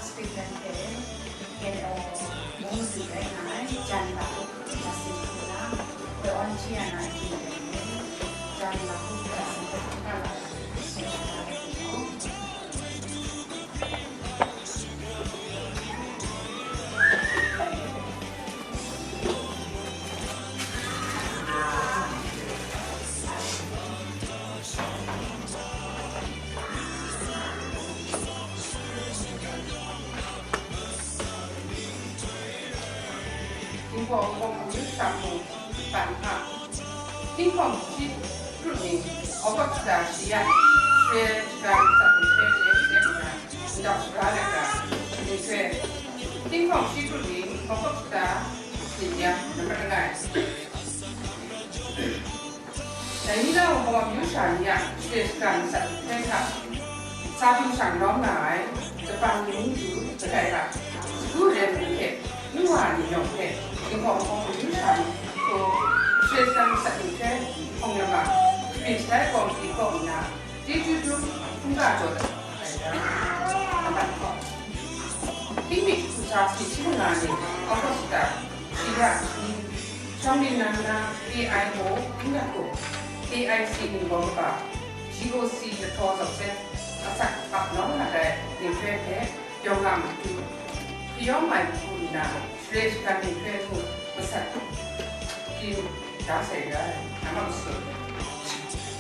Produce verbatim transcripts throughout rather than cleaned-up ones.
Speaker hte K N O mung madu rai nga ai Jan Lahkuk Justin Hkuna, Koi Awn Hti Yan ai Jan Lahkuk Justin Hkuna, Tinghpawng hpawng amyu sha hpung ban hta, tinghpawng shi rut ning, August da shi yang, share shara matsat ni hpe hte hte nna, ndau shara let ga, ni hpe, tinghpawng shi rut ning, August da shi yang, nambat langai. Dai ni na Wunpawng amyu sha ni a share shara matsat ni hpe hta, sa du shang lawm nga ai, Japan mung du kadai a, sagu rem ni hte, nu wa ni yawng hte, Wunpawng hpawng amyu sha ni hku, share shara matsat ni hpe hpawng lama, sharin shatai kawng hti kaw nna, chyeju dum hkungga jaw dat ai ga, amat hkawm. Tingmik hku sa si shi manga ni, August da, shi ya, ni, Shawng Ning Nang na, A I O, Indaku, A I C Ningbaw Kaba, G O C Lahtaw Zawk Seng, asak ap nawng mat ai Ning Hpe hte, yawng nga matu, kayawm ai hku nna, share shara Ning Hpe mu matsat, yin da sai rai, namang su.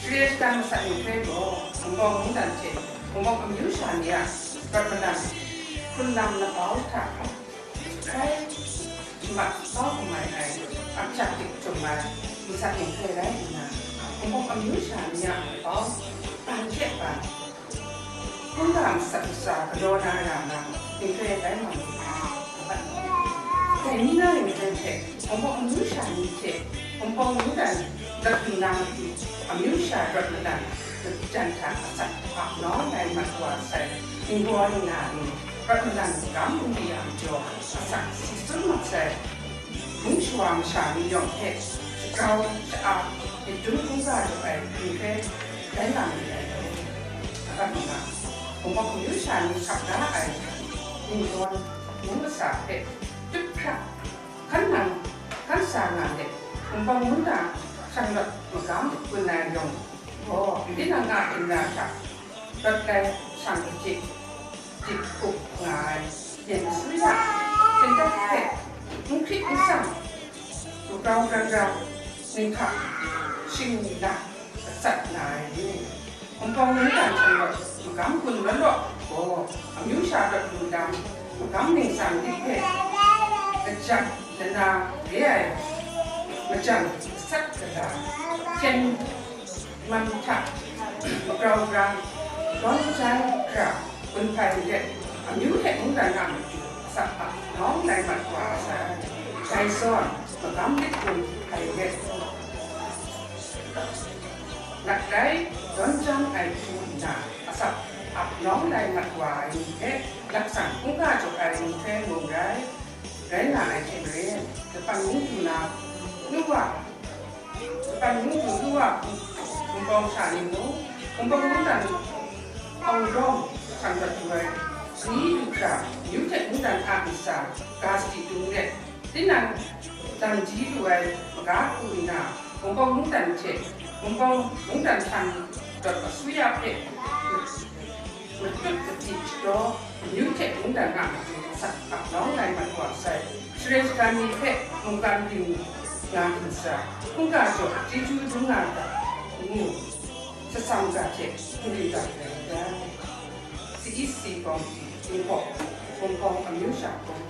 Share shara matsat Ning Hpe gaw, Wunpawng mungdan hte, Wunpawng amyu sha ni a, rawt malang, hkrun lam labau hta, hkrai shamat kau kamai ai, akjak dik jum ai, matsat Ning Hpe rai nna, Wunpawng amyu sha ni a labau, ban hte ban, hkungga matsat ntsa galaw na ra nga, Ning Hpe rai nga mu ai. Dai ni na Ning Hpe hte, Wunpawng amyu sha ni hte, Wunpawng mungdan lat lu na matu, amyu sha rawt madan, jan hta asak ap nawng lai mat wa sai, ningbaw ningna ni, rawt madan magam n di a majaw, asak si tsun mat sai, mung shawa masha ni yawng hte, shagrau sha-a, myit dum hkungga lu ai Ning Hpe rai nga myit dai law. Akat nna, Wunpawng amyu sha ni hkap da ai, ningdawn, mung masa hpe, tup hkrak, hkan nang, hkan sa nga let, Wunpawng mungdan shang rawt magam gun ai yawng gaw, tinang a hkinra hta, rawt lai shang kaji, dik up nga ai, yen asuya, hpyen dat hpe, n hkrit n sang, grau grau grau, ninghta, shing nna, atsat nga ai ni, Wunpawng mungdan hte rawt magam gun law law gaw, amyu sha rawt lu dam, magam ningsang dik hpe, kajam lana re ai, majan gasat gala, hpyen man hta, magrau grang, gawn jan hkra, gun hpai let, amyu hte mungdan a matu, asak ap nawng lai mat wa sai. Dai zawn, magam lit gun hpai let, lat dai, gawn jan ai hku nna, asak ap nawng lai mat wa ai ni hte, laksang hkungga jaw ai ni hpe mung rai, rai nga ai hte maren, Japan mung du na, nu wa, Japan mung du nu wa, Wunpawng sha ni mung, Wunpawng mungdan hpawng dawng shang dat lu ai, sani du hkra, yu hte mungdan a ntsa, ga sadi dung let, tinang dan di lu ai maga hku nna, Wunpawng mungdan hte Wunpawng mungdan htan dawt asuya hpe matut madi shadaw, amyu hte mungdan a matu asak ap nawng lai mat wa sai. Share shara ni hpe mungkan byin nga ntsa, hkungga jaw chyeju dum nga ga, ngu, shasam ga hte n-, n-, dat ai. C E C Committee, Wunpawng, Wunpawng amyu sha hkawng.